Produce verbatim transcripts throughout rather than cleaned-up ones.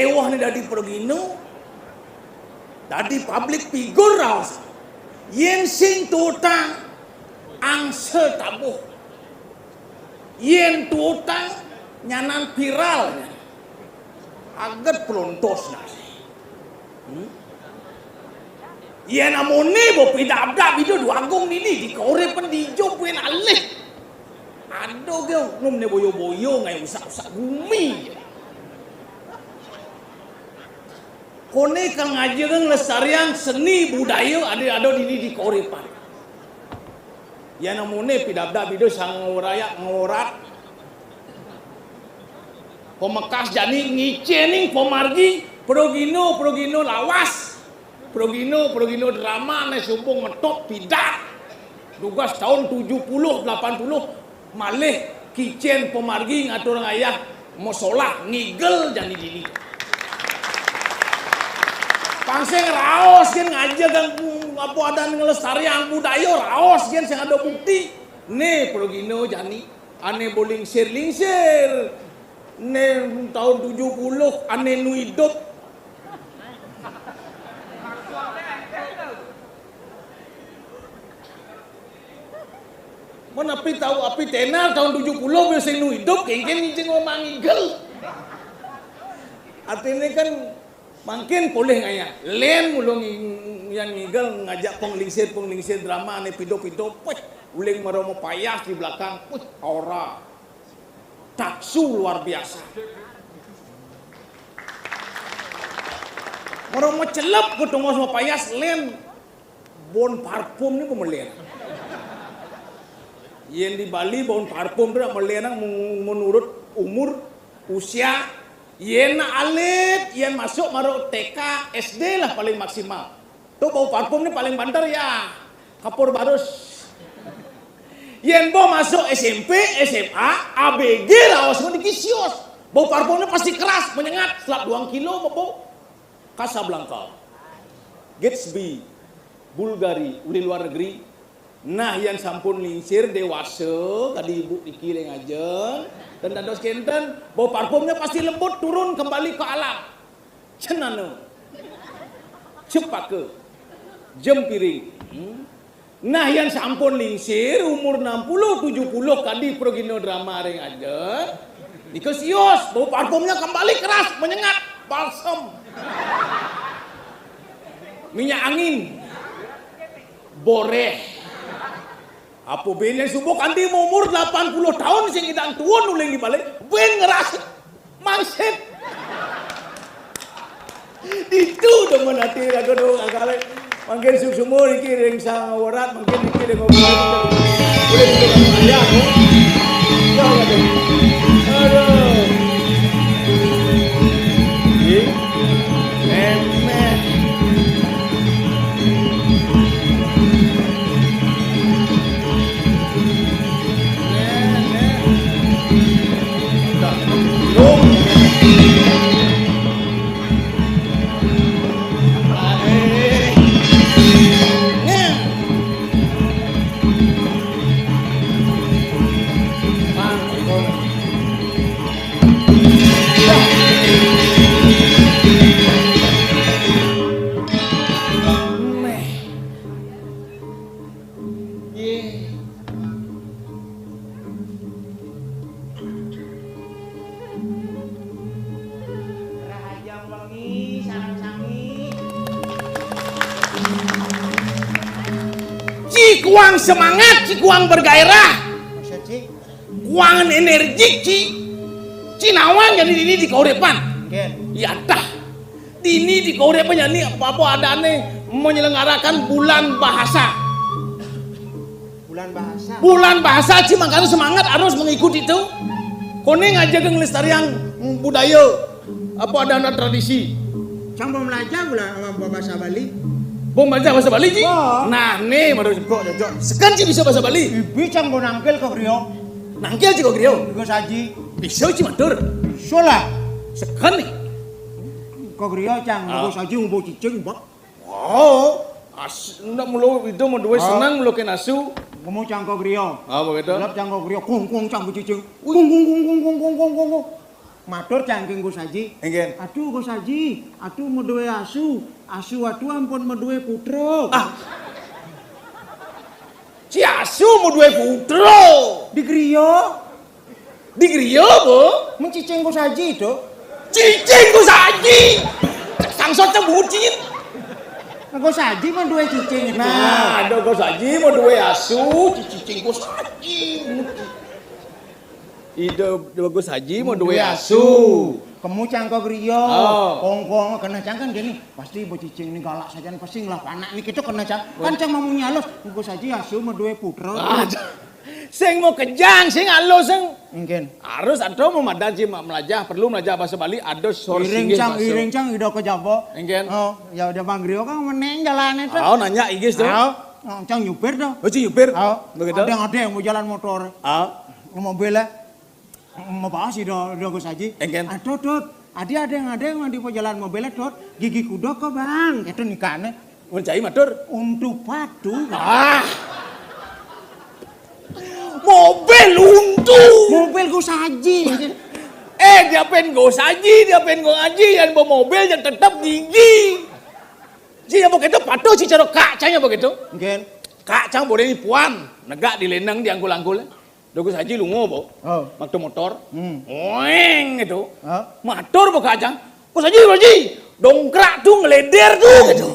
Éwah né dadi pragina, dadi public figure raos. Yén sing tuutang angsa tabuh. Yén tuutang nyanan viral. Aget plontos nasi. Hmm? Yén amoné bo pidabdab Ida Déwagung dini, di kauripan dija buin alih. Ada gé ngumné boya-boya ngaé usak-usak gumi. Koné kal ngajagang nglestariang seni budaya ada-ada dini di kauripan. Yén amoné pidabdab Ida sang ngoraya ngorat. Pamekas jani ngicénin pamargi pragina, pragina lawas. Pragina, pragina drama né suba ngetop pidan. Dugas taun tujuh puluh, delapan puluh, malih kicén pamargi ngatur ngayah masolah ngigel jani dini. Pang sing raos gén ngajagang apa adané nglestariang budaya raos gén sing ada bukti. Né pragina jani ané bo lingsir-lingsir. Né taun tujuh puluh ané nu idup. Mun api tau, api ténar taun tujuh puluh, biasa nu idup, kénkén ngicén ngomong ngigel. Artiné kan mangkin polih ngayah. Lén mula ngi-, yan ngigel ngajak panglingsir-panglingsir drama ané pido-pido, puih, uling mara mapayas di belakang, puih, aura. Taksu luar biasa. Mara macelep ka tongos mapayas lén. Bon parfum né ba melén. Yén di Bali bon parfum tu melén nang menurut umur, usia. Yén alit, yén masuk mara T K, S D lah paling maksimal. Tu bau parfum né paling banter ya. Kapur barus. Yén bo masuk S M P, S M A, A B G raos mun dikisius. Bau parfumnya pasti keras, menyengat, selap dua kilo bau. Casablanca, Gatsby, Bulgari, uli luar negeri. Nah, yan sampun lingsir dewasa, kadi ibu niki ring ajeng, dan dados kénten, bau parfumnya pasti lembut, turun kembali ke alam. Cenana. Cepaka. Jempiring. Hmm. Nah, yan sampun lingsir, umur enam puluh, tujuh puluh, kadi pragina drama ring ajeng. Nika sios, bau parfumnya kembali keras, menyengat, balsem. Minyak angin. Boréh. Apa buin yang suba kanti umur delapan puluh tahun sing idang tuun uling di balé, buin ngerasa mangsit. Ditu demen ati raga do agalé. Mangkin suksma niki ring sang werat, mangkin niki ring ngobrol. Boleh duduk ayah, oh. Ya, ya, ya. Aduh. Ih, emeh. Nggih. Rahajeng wengi, sareng sami. Ci kuang semangat, ci kuang bergairah. Maksud ci? Kuangan energik ci. Ci nawang jani dini di kauripan. Nggih. Ya dah. Dini di kauripan jani apa-apa adané menyelenggarakan bulan bahasa. Bulan bahasa. Bulan bahasa ci mangkana semangat harus mengikuti itu. Koné ngajaga nglestariang budaya apa adané tradisi. Cang bo mlajar bulan, apa, bahasa Bali. Bo mlajar bahasa Bali ci? Oh. Nah, né baru kok cocok. Seken ci bisa bahasa Bali. Ibi cang bo nangkil ka griya. Nangkil ci ka griya. Nggo saji. Bisa ci matur. Bisa lah. Seken né. Ka griya cang, ah, nggo saji, nggo cicing, Pak. Oh, as-, ndak mula itu mau duwe, ah, senang mula kén asu. Nggo cang ka griya. Apa gitu? Lep cang ka griya, kung kung cang cicing. Kung kung kung kung kung kung kung kung. Matur cangking Gus Haji. Inggih. Atuh Gus Haji, atuh madué asu. Asu atuh ampun madué putra. Ah. Si asu madué putra. Di griya. Di griya, Bu? Mencicing Gus Haji to. Cicing Gus Haji. Sangsot bucin. Gus Haji madué cicing to. Nah, ada Gus Haji madué asu, cicing Gus Haji. Ida Gus Haji madué asu. Kemu cang ka griya. Oh. Kongkong kena cang kan gini. Pasti bocicing ini galak saja, pasti ngelah panak ini kita kena cang. Kan cang mamunyi halus. Gus Haji asu madué putra. Ah, sing mau kejang, sing halus, sing. Mungkin. Harus ada mau madan sih, ma-, melajah, perlu melajah bahasa Bali, ada sor Iring singgih cang, bahasa. Iring cang, ida ke Jawa. Mungkin. Oh, ya udah Bang Griya kan meneng jalannya tuh. Oh, nanya Igis tuh. Oh, cang nyupir tuh. Oh, si nyupir. Oh, begitu. Ada yang, ada yang mau jalan motor. Oh. Mobil lah. Mau bahas sih dah, dah Gus Haji. Mungkin. Ah, Dot, Dot. Adi ada yang, ada yang di jalan mobilnya, Dot. Gigi kuda kok, Bang. Itu nikahnya. Mun cai matur. Untuk patu. Ah. Mobil untu. Mobil Gus Haji. Eh, dia pengen Gus Haji, dia pengen Gus Haji, yang bawa mobil yang tetap gigi. Si apa gitu patuh si cara kacanya begitu. Mungkin. Kacang boleh nipuan, negak di leneng di anggul-anggul. Dah Gus Haji lungo, Bu. Oh. Maktu motor. Hmm. Oeng gitu. Oh. Matur, Bu, kacang. Gus Haji, Gus Haji, dongkrak tuh ngeleder tuh gitu.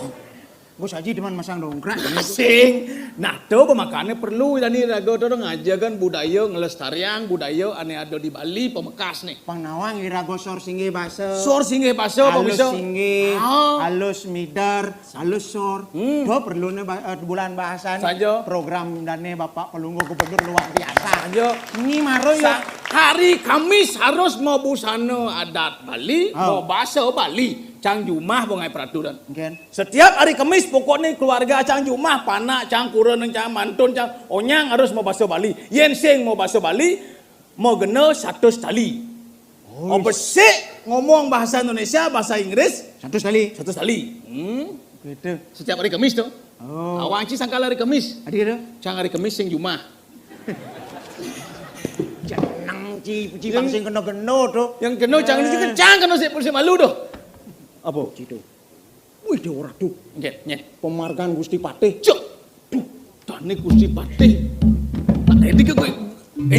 Gus Haji demen masang dongkrak. Sing. Nah, tuh pemakanan perlu tadi raga tuh ngajakan budaya ngelestariang budaya ane ada di Bali pemekas nih. Pang nawang iraga sor singgih basa. Sor singgih basa, Pak Halus bisa. Singgih, ah. Halus mider, halus sor. Hmm. Do perlune ba-, eh, bulan bahasane. Saja. Program dane Bapak Pelungguh Gubernur luar biasa. Saja. Ini maro ya. Sa-, hari Kamis harus mau busana adat Bali, ah. Mau basa Bali. Cang jumah mau ngai peraturan. Mungkin. Setiap hari Kamis pokoknya keluarga cang jumah, panak cang, kurenan cang, mantun cang, onyang harus mau basa Bali. Yen sing mau basa Bali, mau gena satus tali. Oh, apa sik ngomong bahasa Indonesia, bahasa Inggris? Satus tali. Satus tali. Hmm. Gitu. Setiap hari Kamis tuh. Oh. Awang ci sangkal hari Kamis. Adi ada? Cang hari Kamis sing jumah. Jeneng ci, ci yang sing kena-kena tuh. Yang kena cang ini kan cang kena sik polisi malu tuh. Apa? Gitu. Wih, dia ora tuh. Nggih, nggih. Pemargan Gusti Patih. Cuk. Duh, tane Gusti Patih. Nah, ini ke gue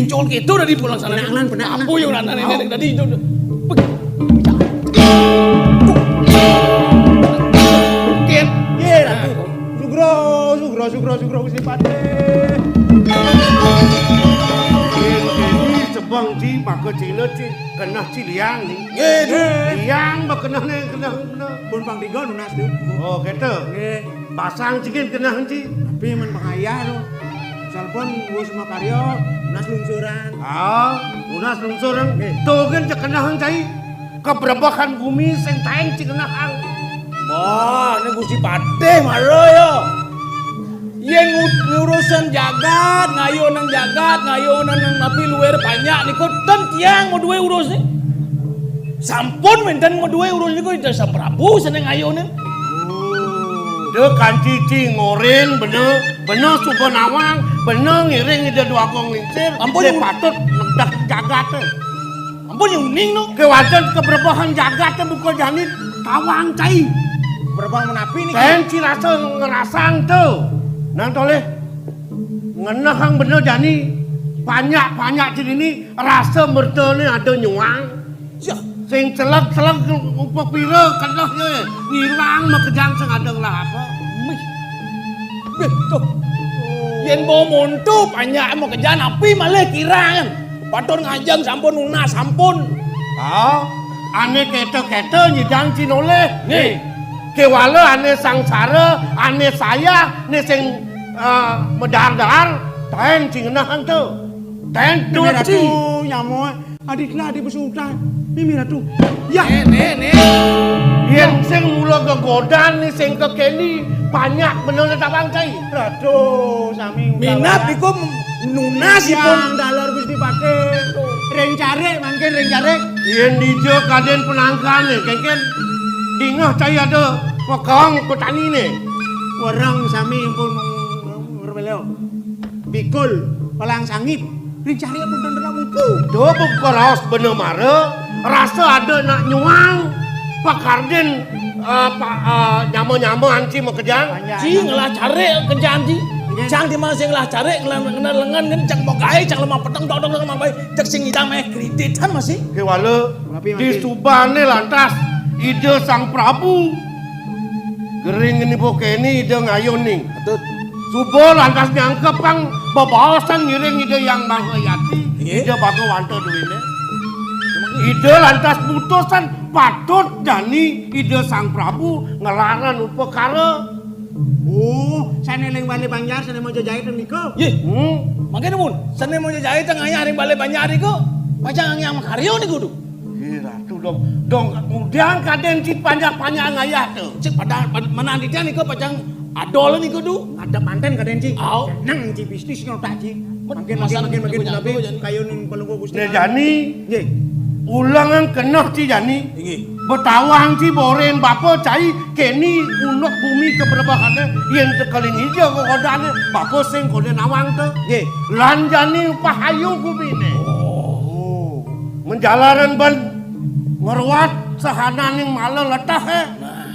encol gitu dari pulang sana. Penahanan, penahanan. Apa yang udah nenek tadi itu? Mungkin. Iya, Ratu. Sugro, sugro, sugro, sugro Gusti Patih. Ini sebang di maka Cina ci kenah ci liang ni. Nggih, nggih. Liang ba kenah ni, kenah, kenah. Pun pang tiga nunas tu. Oh, gitu. Nggih. Pasang cikin kenah ci. Tapi men pengayah tu. Misal pun gua semua karya, nunas lungsuran. Ah, nunas lungsuran. Nggih. Tu kan cek kenah cai. Kebrebekan bumi sing taen ci kenah ang. Wah, ini Gusti Patih mara ya. Yen ngu-, ngurusan jagat, ngayu nang jagat, ngayu nang, nang napi luwer banyak niku ten tiang mau duwe urus ni. Sampun menten mau duwe urus niku Ida Sang Prabu seneng ngayu ni. Dek kanci ci ngoren bener, bener suba nawang, bener ngiring Ida Dwagung Lingsir. Ampun, Ida patut negdak jagat. Ampun ya uning no. Kewaten kebrebahan jagat buka jani tawang cai. Kebrebahan menapi niki? Ten ci rasa ngerasang tu. Nang toleh. Ngenah kang bener jani. Banyak-banyak ci dini rasa mertane ada nyuang. Sing celek-celek upah pira kenah ye. Ngilang makejang sing ada ngelah apa. Mih. Betul. Yen mau monto banyak mau kejan api malah kirangan. Patur ngajeng sampun nunas sampun. Ah, ane kete-kete nyidang cinoleh. Nggih. Kewala ane sangsara, ane saya, ne sing, eh, medar-dar, ten cingenah ento. Ten Dene duci. Ratu nyamo, adiklah di besutan. Mimi Ratu. Ya. Nih, nih, nih. Yen sing mula gegodan ni sing kekeni banyak bener tak bangkai. Ratu sami minat iku nunas ipun dalar Gusti Patih. Ring carik mangkin ring carik. Yen dija kaden penangkane kengken dingeh cai ada pekong petanine. Wereng sami pun ngremelo. Bikul, palang sangit. Ring carik pun tentrem iku. Do buka raos bener mara. Rasa ada nak nyuang, pakardin, eh, pa-, eh, nyama-nyama anci makejang. Ci ngelah carik kejang ci. Nggih. Cang di mana sing ngelah carik, ngelah, ngelah lengan, ngen cang mau gaé, cang lemah peteng, dok, dok, dok, lemah baé. Cek sing idang meh kreditan masih. Kéwala, di subane lantas Ida Sang Prabu Gering nipu keni Ida ngayun ning. Betul. Suba lantas nyangkepang bebaosan ngiring Ida Yang Maha Yati, Ida Bagawanta duwine. Ida lantas mutusan patut jani Ida Sang Prabu ngelaran upakara. Oh, sane ling bale banjar, sane mojo jahit nika. Nggih. Hmm. Mangkene mun, sane mojo jahit teng ayah ring bale banjar niku, pacang ngiang makarya niku, Du. Nggih, Ratu, dong. Dong, ngudiang kaden ci panjak-panjak ngayah to. Cek pada menan titiang niku pacang adol niku, Du. Ada manten kaden ci. Au. Seneng ci bisnis ngotak ci. Mangkin, mangkin, mangkin, mangkin, nabi kayun palungguh Gusti. Nah, jani. Nggih. Ulengang keneh ci jani. Inggih. Betawang ci boren bapa cai keni unduk bumi kebrebehane yen tekeling ija kekodane bapa sing kode nawang te. Nggih. Lan jani pahayu gumine. Oh. Menjalaran ban ngruat sahananing mala letahe. Nah.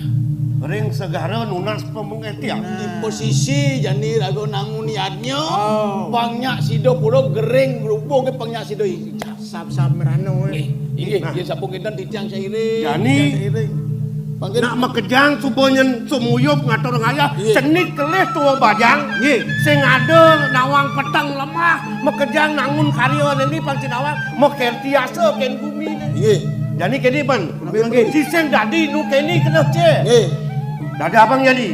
Ring segara nunas pamungketian. Nah. Di posisi jani raga nangun yadnya, oh, pang nyak sida pura gering grubuh ke pang nyak sida icap. Sab-sab merana, eh. Nggih, inggih, nah, nggih, sampun kinten titiang sairing. Jani. Titiang sairing. Mangkin nak makejang suba nyen sumuyup ngatur ngayah, nggih, cenik kelih tua bajang. Nggih. Sing ada nawang peteng lemah, makejang nangun karya neni pang sinawang, makertiasa ken gumi ne. Nggih. Jani keni pan. Nggih, nggih. Sising dadi nu keni keneh ce. Nggih. Dadi abang jani.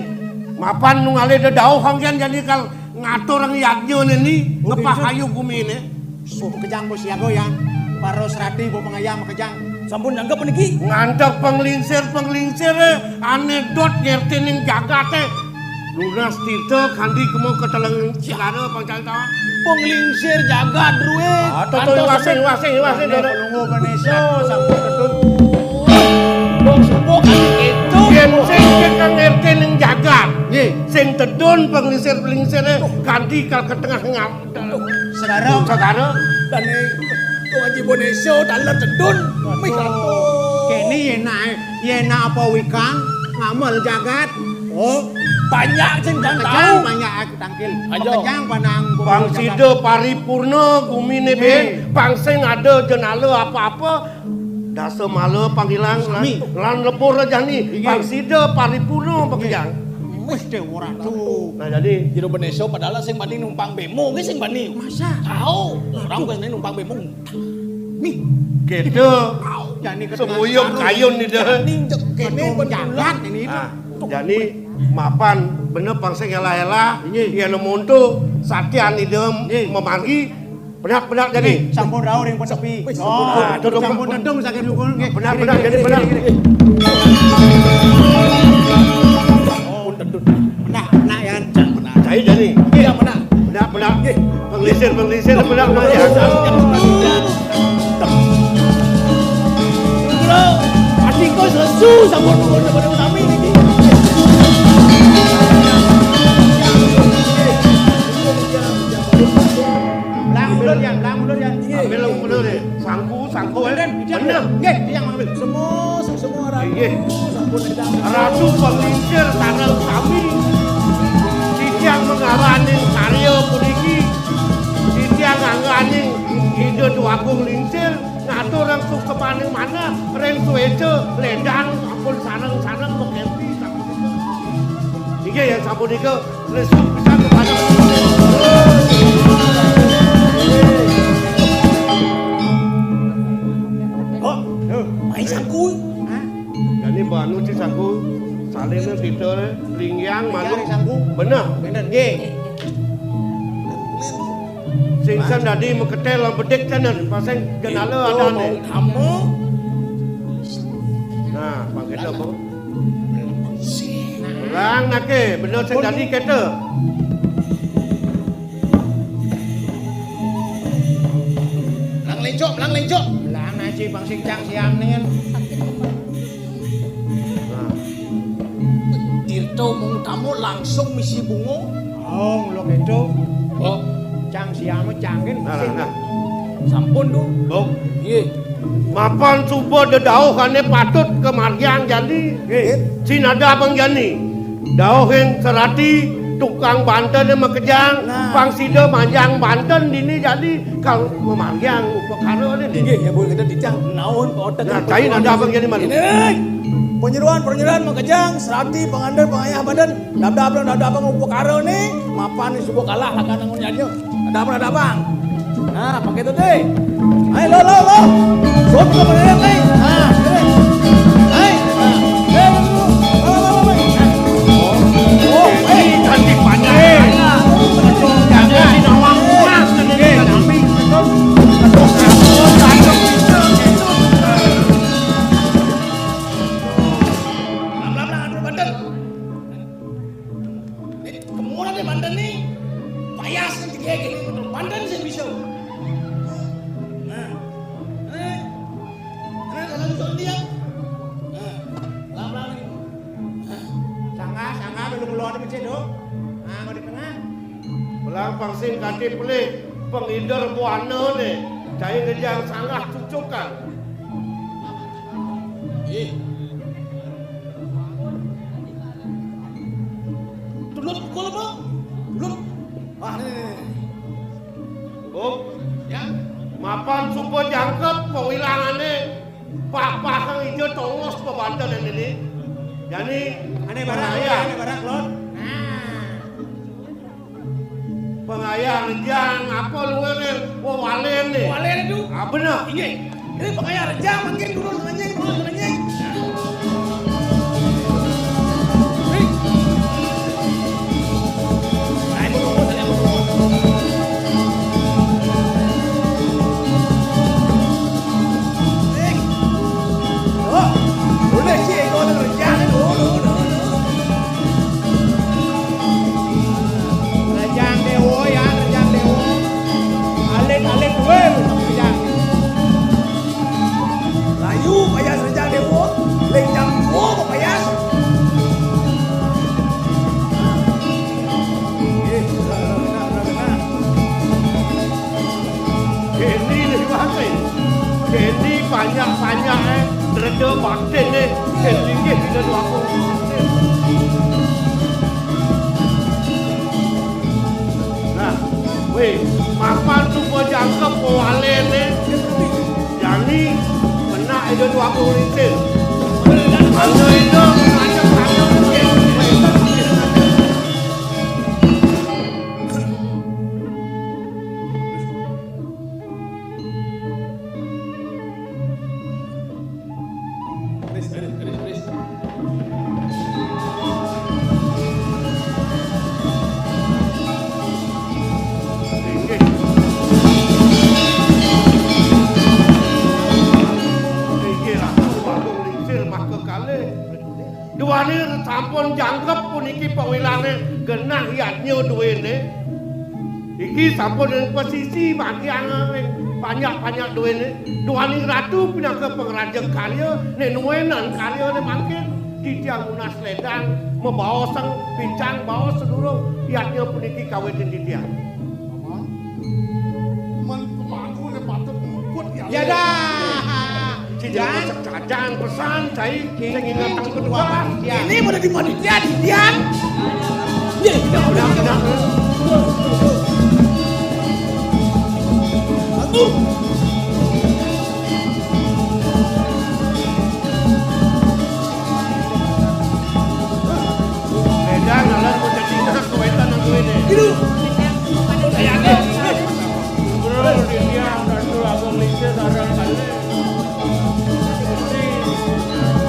Mapan nu ngalih dedauh hanggen jani kal ngatur yadnya neni, oh, ngepahayu gumi ne. Sup kejang bos siaga ya. Para serati bo pengayam kejang. Sampun nanggep niki. Ngantek penglingsir-penglingsir, eh, ane dot ngerti ning jagate. Lunas tirta kandi kemo keteleng segara pang cang tawang. Penglingsir jagat druwe. Ah, to, to, iwasing, iwasing, iwasing, ane pelungguh Ganesha sampun ketut. Dong sembuh kali itu. Yen sing kang ngerti ning jagat. Nggih. Sing tedun penglingsir-penglingsire kanthi kal ketengah ngal. Segara. Segara. Dane Tuan Haji Boneso taler tedun. Mih ratu. Kene yen ae, yen apa wikang ngamel jagat. Oh, banyak sing kan tahu. Banyak aku tangkil. Ayo. Kejang panang. Pang sida paripurna gumine, Bin. Nggih. Pang sing ada jenala apa-apa. Dasa mala pangilang lan, sami, lan lepur rajani. Inggih. Pang sida paripurna, Pak Kijang. Wis, Dewa Ratu. Nah, jadi Jero Beneso padahal sing bani numpang bemo, ki sing bani. Masa? Tahu, orang bukan numpang bemo. Nih. Gitu. Jani ketengah semuyung sarung. Kayun nih, dah. Jani jek kene. Ketum jagat ini. Ah, jani mapan bener pang sing elah-elah. Inggih. Yen monto satian idem, nggih, memargi. Benak, benak, jadi. Nggih, sampun rauh ring penepi. Wis, sampun. Oh, ah, duduk, sampun tedung saking lungkul, nggih. Benak, benak, jadi benak. Nggih, nggih. Oh, tedung. Benak, benak, ya. Benak. Saya jadi. Iya, benak. Benak, benak. Nggih. Pengelisir, pengelisir, benak, benak, ya. Lungkul, ati kos lesu, sampun nunggu, sampun nami niki. Belah mundur, Yan, belah mundur, Yan. Ambil mundur, ya. Sangku, sangku, eh. Bener. Nggih, titiang ngambil. Semua, semua ratu. Nggih. Sampun edan. Ratu penglingsir sareng sami. Titiang mengaraning karya puniki. Titiang ngangganing Ida Déwagung Lingsir ngaturang suksemaning manah ring suéca lédang sampun sareng-sareng makerti sapunika. Inggih, yen sapunika Lesu pisan kepada. Kok? Yo, main sangku. Hah? Jani banu ci sangku. Salin kita, lingyang, manuk. Sangku. Bener. Bener, nggih. Sing san dadi meketel lan bedik tenan, pasang jenala adané. Mau tamu. Nah, pang kita, Bu. Belang nake, bener sing dadi kete. Belang lencok, belang lencok. Belang aji bang sing cang siam ningen. Nah. Tirta mung tamu langsung misi bunga. Oh, ngulo keto. Oh. Cang siam cangkin. Nah, nah, nah. Sampun, Duk. Duk. Nggih. Mapan suba dedauh ané patut kamargiang jani. Nggih. Sinada pang jani. Dauhin serati tukang bantené makejang, nah, pang sida manjang banten dini jani kal mamargiang upakarané. Nggih, ya, Bu, kita titiang naon paotek. Nah, cai nada pang jani malu. Ini, penyeruan, penyeruan makejang, serati, pangandel, pangayah banten. Dadabang, dadabang upakarané, mapan suba kalah lakar nangun nyanyi. Dadabang, dadabang. Nah, pakai tu, deh. Ayo, lo, lo, lo. Sot ke mana, deh? Nah, sini. Ayo. Nah. Eh, lo, lo, lo. Lo, lo, lo, lo. Oh, oh, eh. Cantik banyak. Eh. Jangan. Jangan. Jangan. Pelan-pelan, pelan-pelan, banten. Ni, kemurah ni banten ni. Payas ni tiga gini, banten sih bisa. Nah. Nah. Nah, dalam soal dia. Nah. Pelan-pelan ni. Nah. Sangga, sangga, belum keluar ni, Cik, tu. Nah, mau di tengah. Belang pang sing kanti pelih, pengider buana ni. Cai ngejang sanggah cucukan. Eh. Tulut pukul apa? Tulut. Ah, ni, ni, ni. Buk. Ya. Mapan suba jangkep pawilangané. Pah-pah kang ija tongos pabanten ini. Jani. Ané barang, pengayah. Ané barang, Lon. Nah. Pengayah rejang apa luwéné? Wah, walen né. Walen itu. Ah, bener. Inggih. Ini pengayah rejang mangkin turun ngenying, turun ngenying. Nih. Nah, ibu tunggu, saya ibu tunggu. Nih. Oh, boleh sih, itu ada rejang itu. Aduh, aduh, aduh. Rejang Déwa, ya, Rejang Déwa. Alit-alit duwé, Rejang. Layu, payas Rejang Déwa. Lénjang duwé, payas. Eh, benar, benar, benar, benar. Kéné liwat, eh. Kéné banyak-banyak, eh. Reda batin, eh. Kéné linggih kita dua puluh. Nah, wéh, mapan suba jangkep walen, eh. Jani, menak ida dua puluh lintil. Mangga ida, macam-macam, eh. Keris, keris, keris, keris. Inggih. Inggih, Ratu Agung Lingsir maka kalih. Duaning sampun jangkep puniki pawilané genah yadnya duéné. Iki sampun ring pasisi bagian ring panjak-panjak duéné. Duaning ratu pinaka pangrajeg karya, né nuénan karyané mangkin. Titiang nunas lédang, mabaosang picang baos sadurung yadnya puniki kawitin titiang. Paman, men pemangku né patut muput ya. Ya dah. Cicing Jan. Cecak jajan pesan, cai. Cai. Sing ingat tanggung jawab. Ini pada di panitia, Dian. Iya, iya, udah, udah. Bagus. Béda ngaran bocah Cina, kuwétan nang kuwéné. Ilu. Bro, di dia, Ratu Agung Lingsir, sareng kalih.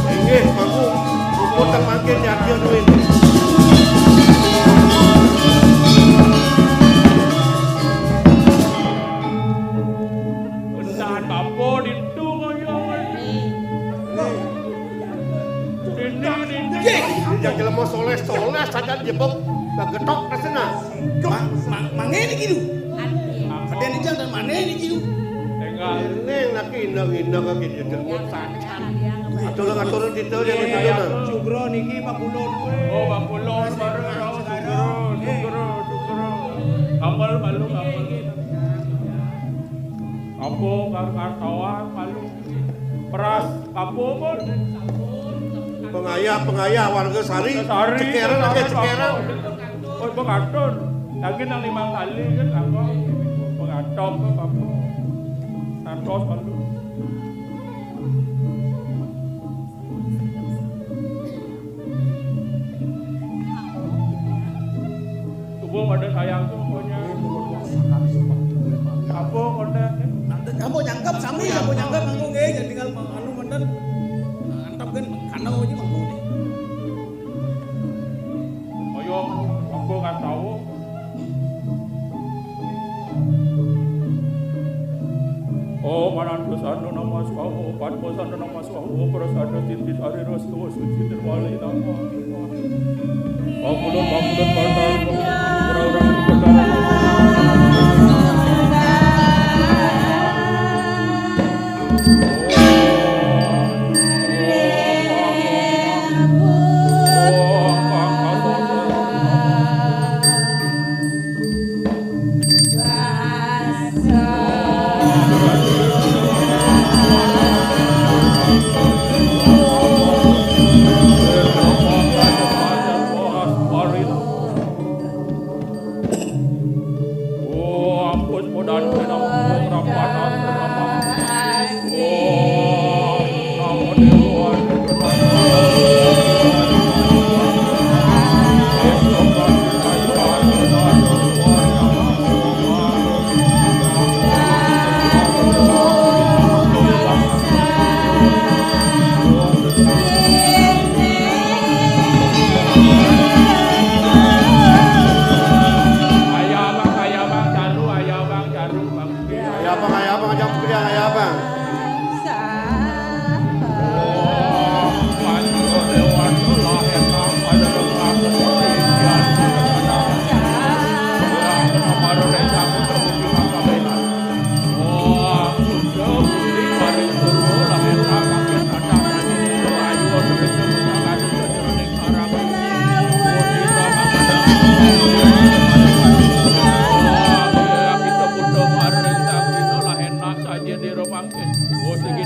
Inggih, mangku. Puput teng mangkin, yadnya duit. Bendahan bapa ditu ngoyong. Ini, ini. Dijak jelema soleh-soleh, sajan jebok, getok rasana. Mang, mang, mangé niki, Du. Kadén ijang dan mané niki, Du. Tinggal. Ini lagi inang-inang lagi di jenggot sajan. Atur-aturan kita dia. Iya, betul, iya, nah. Sugro niki Pak Kulon. Oh, Pak Kulon, baru tahu Sugro, Sugro, Sugro. Kampal malu, kampal. Apa karo kartawan malu? Peras apa, Bos? Pengayah, pengayah warga Sari. Sari, Cekeran, Cekeran. Cekeran. Oh, pengaton. Lagi nang limang kali kan apa? Pengaton apa? Santos malu. Tubuh pada sayang tuh pokoknya. Apa konten? Nanti kamu nyangkep sami, kamu nyangkep mangko nggih, jadi tinggal anu manten. Mantap kan, kano aja mangko. Ayo, mangko kan tahu. Oh, manandus anu nama swaha, padma sanu nama swaha, prasada titi sari rasa suci nirwali nama. Pangulun, pangulun, pangulun, pangulun. Ayah abang, ayah abang, caru, ayah abang, caru, bang. Ayah abang, ayah abang, jam kuliah, ayah abang.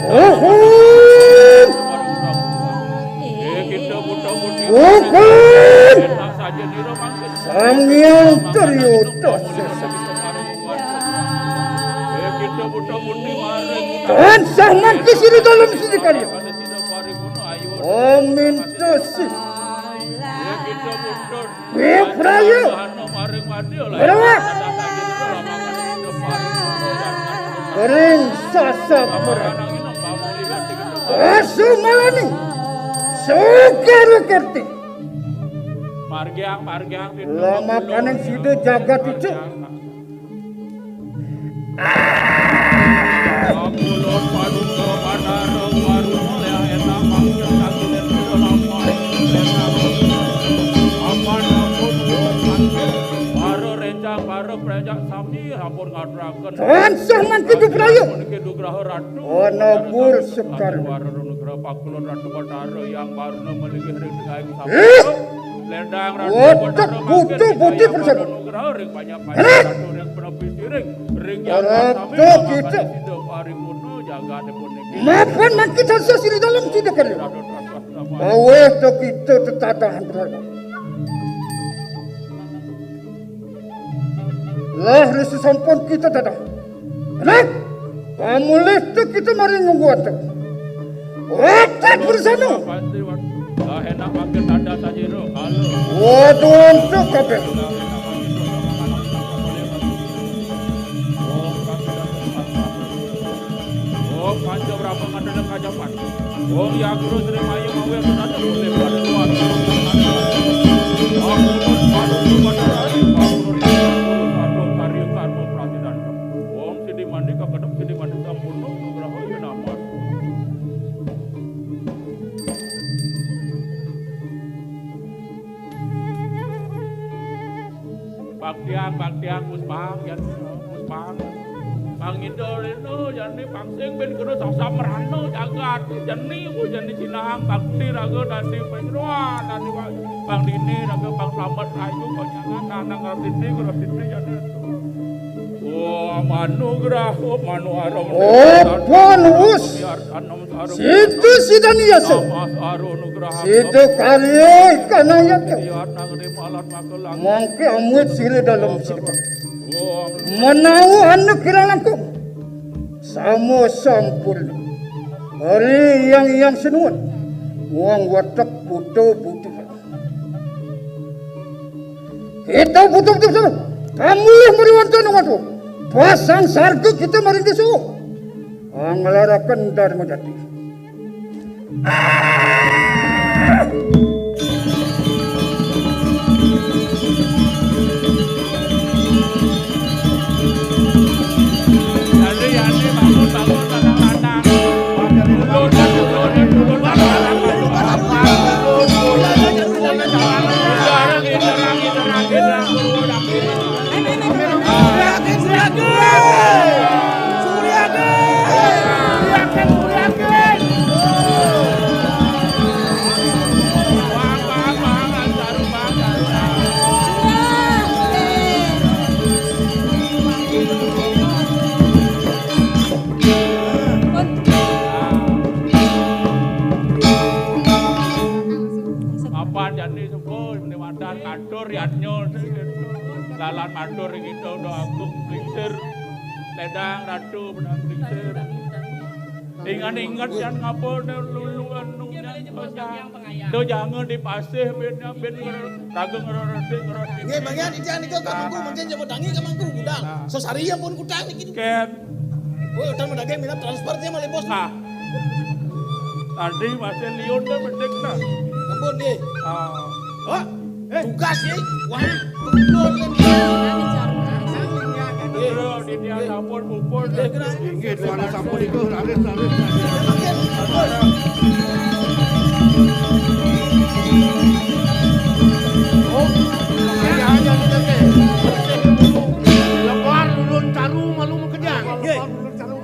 Uhuh. Uhuh. Sang Hyang Triyoto Sesa. Tansah mangke sira dalem sini karya. Amin tesi. Wipraya. Berwak. Ring sasapura. Asumalani. Sugara kerti. Margiang, margiang, lamakaning sida jagat ijo. Kulon paduka Batara Waruna, ya, enak maksud aku dan sudah lama. Enak. Apa namun, para rencang, para prajak sami sampun ngaturaken. Tansah mangke Wipraya. Puniki nugraha Ratu. Ana Batara gur sami sekar. Warna nugraha pakulon Ratu Batara yang warna melinggih ring tengahing. Ih! Lendang Ratu. Waduh, Batara butuh mangkin budi kita persada. Nugraha ring panjak-panjak. Enak. Ratu ring penepi siring. Ring yang Ratu sami kita. Sida paripurna jagat puniki. Mapan mangke tansah sira dalem sida karya. Ratu Ratu Ratu. Aweh to kita tetatahan berharga. Lah risa sampun kita dadah. Enak. Pamulih tu kita mari nunggu antuk. Watak bersama. Lah enak makin tanda sajiro. Halo. Waduh, antuk kabeh. Oh, Panca Brahma ngadana kajapan. Wong Yakura Sri Mayu mawi aku tadi boleh pada luar. Aku pun pada pada hari, aku pun pada karya karma pratidan. Wong Sidi Mandi kakedep Sidi Mandi sampurna nugraha ya nama. Baktian, baktian, puspang, yan, puspang. Pangida rena, jani pangsing bin kena sasa merana jagat. Jani, ku jani sinahang bakti raga dadi penyruan, dadi wa-, pang dini raga pang slamet rayu, konyangan, tanang ratiti, ratiti, jani. Om anugrah, om anu arum. Apa nuus? Situ sida niasa. Situ kali kanayaka. Mangke amuit sira dalem sida. Menawi anu kirang langkung. Sama sampun. Hari yang yang senuan. Wong watek buta buta. Kita butuh-butuh sana. Kamu yang meriwantana ngatur. Pasang sarga kita maring desa. Anglaraken Dharma Jati. Mapan jani suku, meni madan katur yadnya, lalan matur kita udah agung glingsir, ledang ratu benang glingsir. Ingat-ingat yan ngapa ne lulu anu yan. Do jangan dipasih bin, bin raga ngeroresik, ngeroresik. Nggih, bagian iki nika ka mangku, mungkin nyebut tangi ka mangku gudang. Nah. Sesari ya pun kutang niki. Ken. Woi, utang mendagang minat transfer dia malah bos. Nah. Tadi masih liun dah mendek nah. Ampun, nggih. Ah. Wah, eh, tugas ya. Wah, betul kan. Bro, di dia sampun pupul. Inggih, tuan sampun itu raris, raris, raris. Oh, ya, ya, kita ke. Lebar lulun caru malu mekejang. Nggih.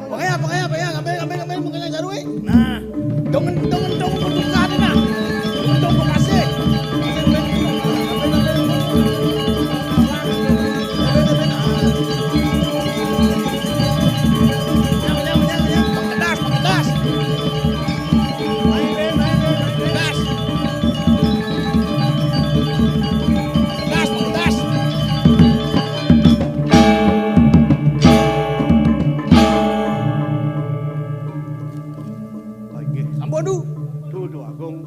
Pokoknya, pokoknya, pokoknya, ngambil, ngambil, ngambil, pokoknya caru, eh. Nah. Dong, dong, dong, dong, dong, dong, dong, makasih. Pedas, pedas. Pedas, pedas. Inggih. Sampun, Du. Duh, Duh Agung.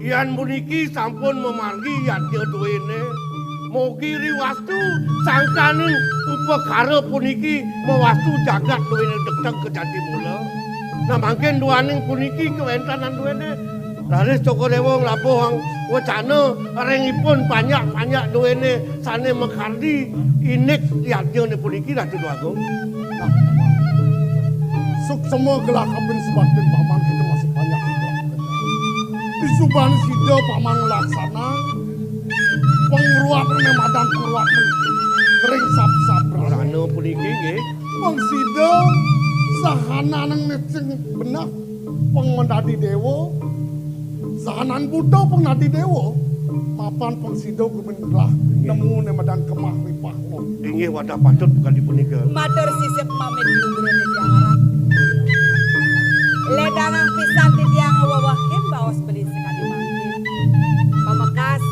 Yan puniki sampun mamargi yadnya duene. Mugi riwastu sangkaning upakara puniki mawastu jagat duene degdeg kejati mula. Nah, mangkin duaning puniki kawentanan duene. Raris Cokor Dewa nglabuhang wacana ring ipun panjak-panjak duene sane makardi indik yadnyane puniki, Ratu Dewa Agung. Nah, suksema gelah kaping sebatin paman kita masih banyak juga. Disuban sida paman laksana pengruat ne madan kuruat ring sab-sab. Rana puniki nggih. Pang sida sahananeng ne sing beneh pang menadi dewa. Sahanan buta pang nadi dewa. Mapan pang sida gumin gelah nemu ne madan kemah ripah. Inggih wadah patut kadi punika. Matur sisip mamit lugra titiang aran. Ledangang pisan titiang weweh himbaos beli sekadi mangkin. Pamekas,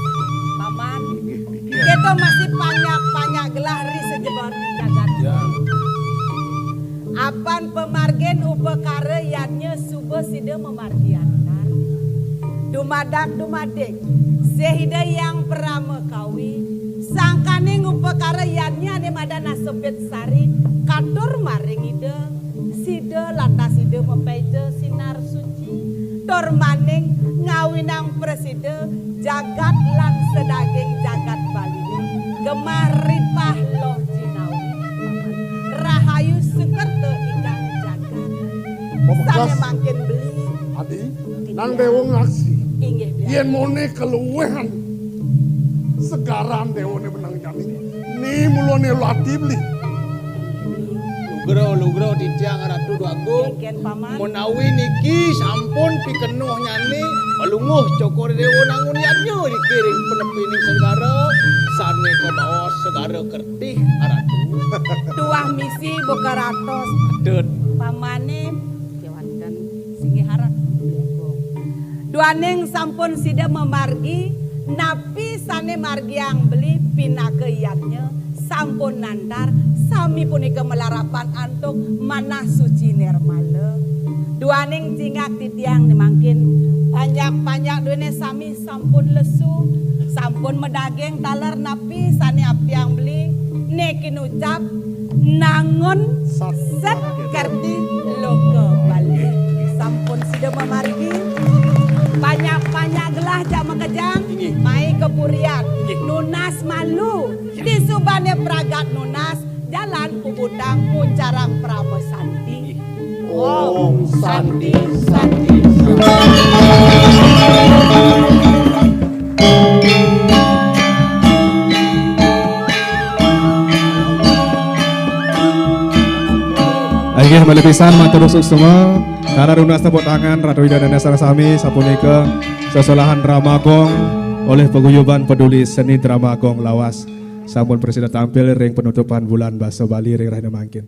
paman, inggih, titiang. Kita masih panjak-panjak gelah ri sejebar jagat. Ya. Apan pamargin upakara yadnya suba sida mamargi antar. Dumadak dumadik, sih Ida Hyang Parama Kawi, sangkaning upakara yadnya ane madan Asepit Sari, katur maring Ida, sida lantas Ida mapeja sinar suci, tur maning ngawinang prasida jagat lan sadaging jagat Bali, gemah ripah loh jinawi, rahayu sukerta ingkang jagat. Sane mangkin beli. Adi, nang dewa ngaksi. Inggih, Biang. Yen mone keluwehan segaran dewane menang jani. Ni mulane lati beli. Lugra, lugra titiang Ratu Dwagung. Nggih, Paman. Menawi niki sampun pikenuh nyane, Palungguh Cokor Dewa nangun yadnya niki ring penepining segara, sane kabaos Segara Kertih, Ratu. Tuah misi buka ratos. Dut. Pamane kewanten singgih harap. Duaning sampun sida mamargi, napi sane margiang beli pinaka yadnya, sampun nantar, sami punika malarapan antuk manah suci nirmala. Duaning cingak titiang ne mangkin, panjak-panjak duene sami sampun lesu, sampun madaging taler napi sane aptiang beli, niki nucap nangun sat kerti loka Bali. Sampun sida mamargi, panjak-panjak gelah jak makejang, mai ka purian, nunas malu, disubane pragat nunas, jalan puputang, muncarang parama santi. Om Santi, Santi, Santi. Inggih, malih pisan matur suksma. Taler nunas tepuk tangan, Ratu Ida Dané sareng sami, sapunika sesolahan drama gong oleh Paguyuban Peduli Seni Drama Gong Lawas sampun prasida tampil ring penutupan bulan basa Bali ring rahina mangkin.